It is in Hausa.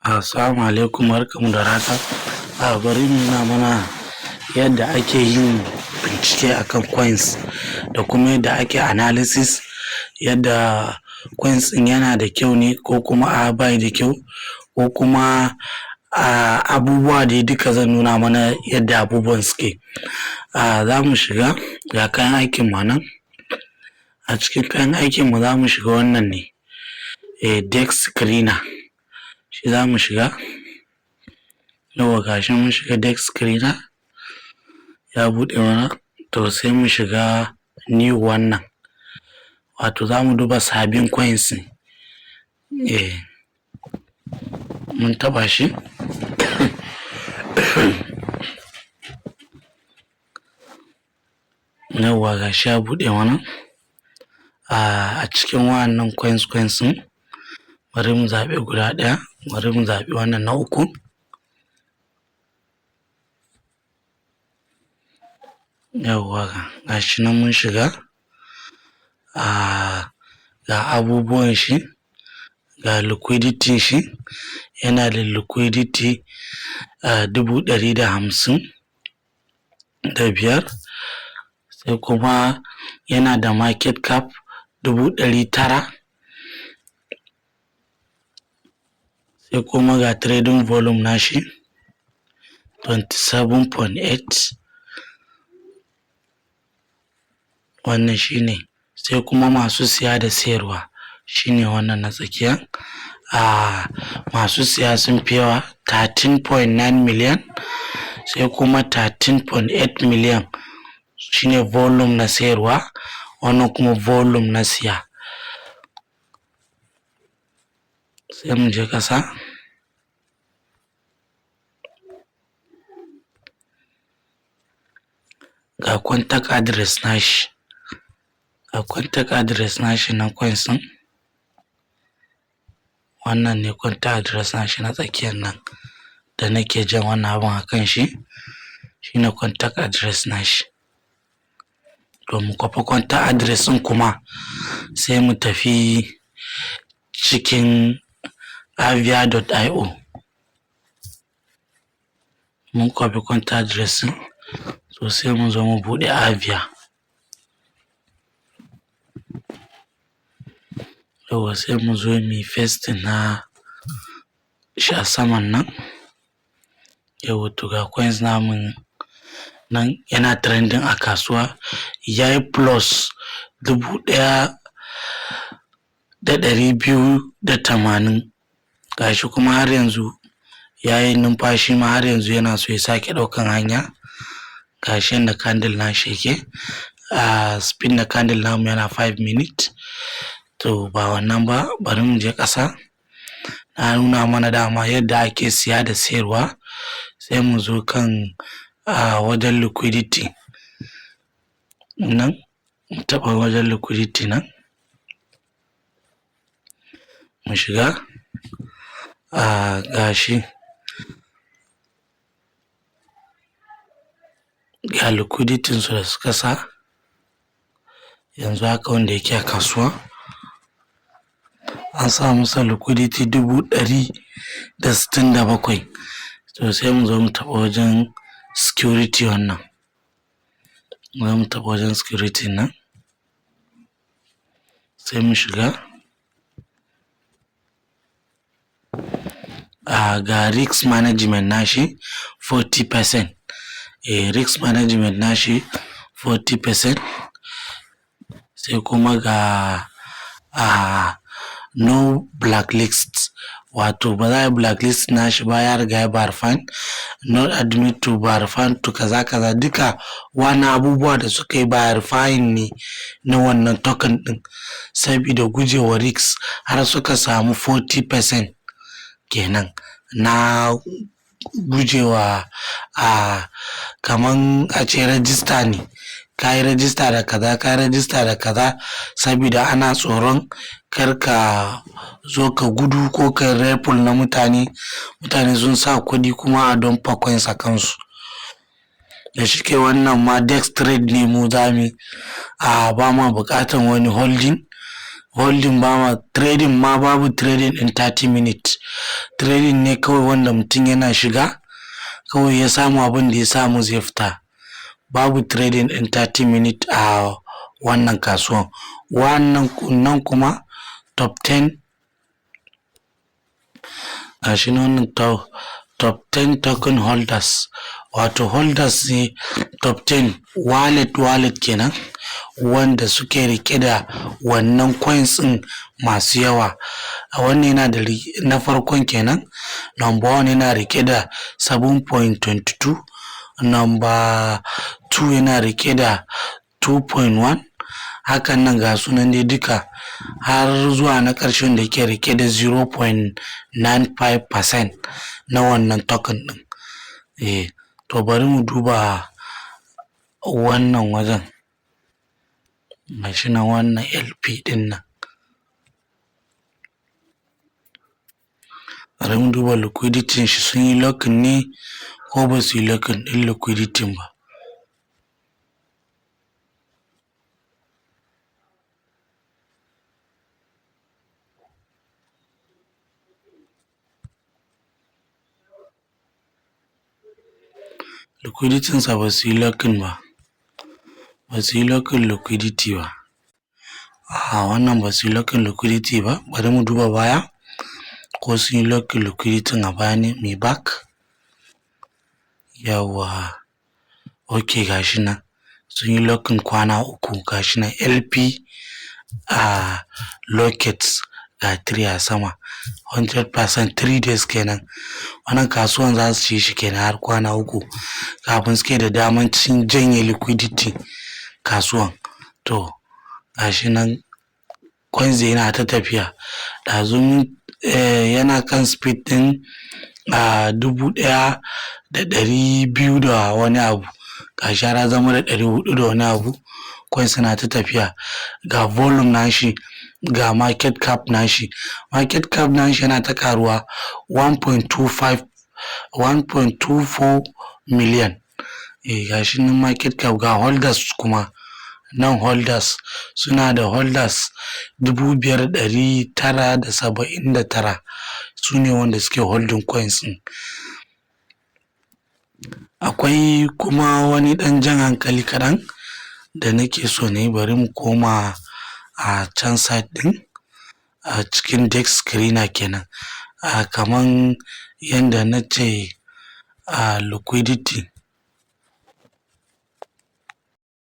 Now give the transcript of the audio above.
Assalamu alaikum, barkanmu da rana. Bari in nuna mana yadda ake yin bincike akan coins da kuma yadda ake analysis, yadda coins ɗin yana da kyau ne ko kuma a'a, bai da kyau, ko kuma abubuwa dai duka zan nuna mana yadda abubuwan suke. Za mu shiga, ga kayan aikin mu nan. A cikin kayan aikin mu za mu shiga wannan ne, DEX Screener, shi za mu shiga. Yawwa, gashi mun shiga DEX Screener, ya buɗe mana. To, sai mu shiga new wannan, wato za mu duba sabbin coins ne. Mun taɓa shi. Yawwa, gashi ya buɗe mana. A cikin wa'annan coins ɗin, bari mu zaɓi guda ɗaya, bari mu zaɓi wannan na uku. Yawwa, gashi nan mun shiga. Ga abubuwan shi, ga liquidity shi, yana da liquidity 155,000, sai kuma yana da market cap 900,000, sai kuma ga trading volume nashi 27.8. Wannan shine. Sai kuma masu siya da sayarwa, shine wannan na tsakiya. Masu siya sun fi yawa, 13.9 million, sai kuma 13.8 million shine volume na sayarwa, wannan kuma volume na siya. Sai mu je ƙasa. Ga contact address nashi, ga contact address nashi na coins ɗin. Wannan ne contact address nashi na tsakiyar nan da nake jan wannan abun a kan shi, shine contact address nashi. To, mu kwafi contact address ɗin kuma, sai mu tafi cikin avia.io. Mun kwafi contact address ɗin, to sai mu zo mu buɗe Avia. Yawwa, sai mu zo mu yi pasting na shi a saman nan. Yawwa, to ga coins namu nan, yana trending a kasuwa, ya yi plus 1,280. Gashi kuma har yanzu ya yi numfashi ma, har yanzu yana so ya sake ɗaukan hanya. Gashi yanda candle nashi yake, speed na candle namu yana 5 minute. To, ba wannan ba, bari mu je ƙasa. Na nuna mana dama yadda ake siya da sayarwa. Sai mu zo kan wajen liquidity nan, mu taɓa wajen liquidity nan, mu shiga. Gashi ga liquidity su da suka sa yanzu haka, wanda yake a kasuwa, an sa masa liquidity 167,000. To, sai mu zo mu taɓa wajen security wannan, za mu taɓa wajen security nan, sai mu shiga. Ga risk management nashi, 40%. Risk management nashi 40%. Sai kuma ga no blacklist, wato ba za a yi blacklist nashi ba, ya riga ya verify, not admit to verify to kaza kaza. Duka wani abubuwa da suka yi verifying ne na wannan token din, sabida gujewa risk har suka samu 40% kenan na gujewa. Kaman a ce rajista ne, ka yi rajista da kaza, ka yi rajista da kaza, sabida ana tsoron kar ka zo ka gudu ko ka rug pull na mutane. Mutane sun sa kuɗi kuma a dump coins a kansu. Da shike wannan ma dex trade ne, mu zamu a ba ma buƙatan wani holding. Holding ba ma trading ma, babu trading ɗin 30 minutes. Trading ne kawai wanda mutum yana shiga kawai, ya samu abin da ya samu, zai fita. Babu trading ɗin 30 minutes a wannan kasuwan. Wannan nan kuma top 10, gashi nan, wannan top 10 token holders, wato holders ne top 10 wallet, wallet kenan wanda suke rike da wannan coins ɗin masu yawa. Wannan yana da na farkon kenan, number one, yana rike da 7.22, number two yana rike da 2.1. Hakan nan ga sunan dai duka har zuwa na ƙarshen da ke rike da 0.95% na wannan token ɗin. Eh, to bari mu duba wannan wajen. Gashi nan, wannan LP ɗin nan. Bari mu duba liquidity shi, sun yi locking ne ko ba su yi locking ɗin liquidity ba. Liquidity sa ba su yi locking ba. Ba su yi locking liquidity ba. A wannan ba su yi locking liquidity ba. Bari mu duba baya ko sun yi locking liquidity a baya ne. Mai back. Yawwa. Ok, gashi nan. Sun yi locking kwana 3, gashi nan LP a locked, ga 3 a sama, 100% 3 days kenan. Wannan kasuwan za su ci shi kenan har kwana 3 kafin suke da daman cin janye liquidity kasuwan. To, gashi nan coins yana ta tafiya. Ɗazu yana kan speed ɗin a 1,200 da wani abu. Gashi har ya zama da 400 da wani abu. Coins suna ta tafiya. Ga volume nashi, ga market cap nashi. Market cap nashi yana ta ƙaruwa, 1.25, 1.24 million. Eh, gashi nan market cap, ga holders kuma. Nan holders suna da holders 5,979, su ne wanda suke holding coins ɗin. Akwai kuma wani ɗan jan hankali kaɗan da nake so na yi. Bari mu koma a can site ɗin, a cikin DEX Screener kenan. A kaman yanda na ce a liquidity.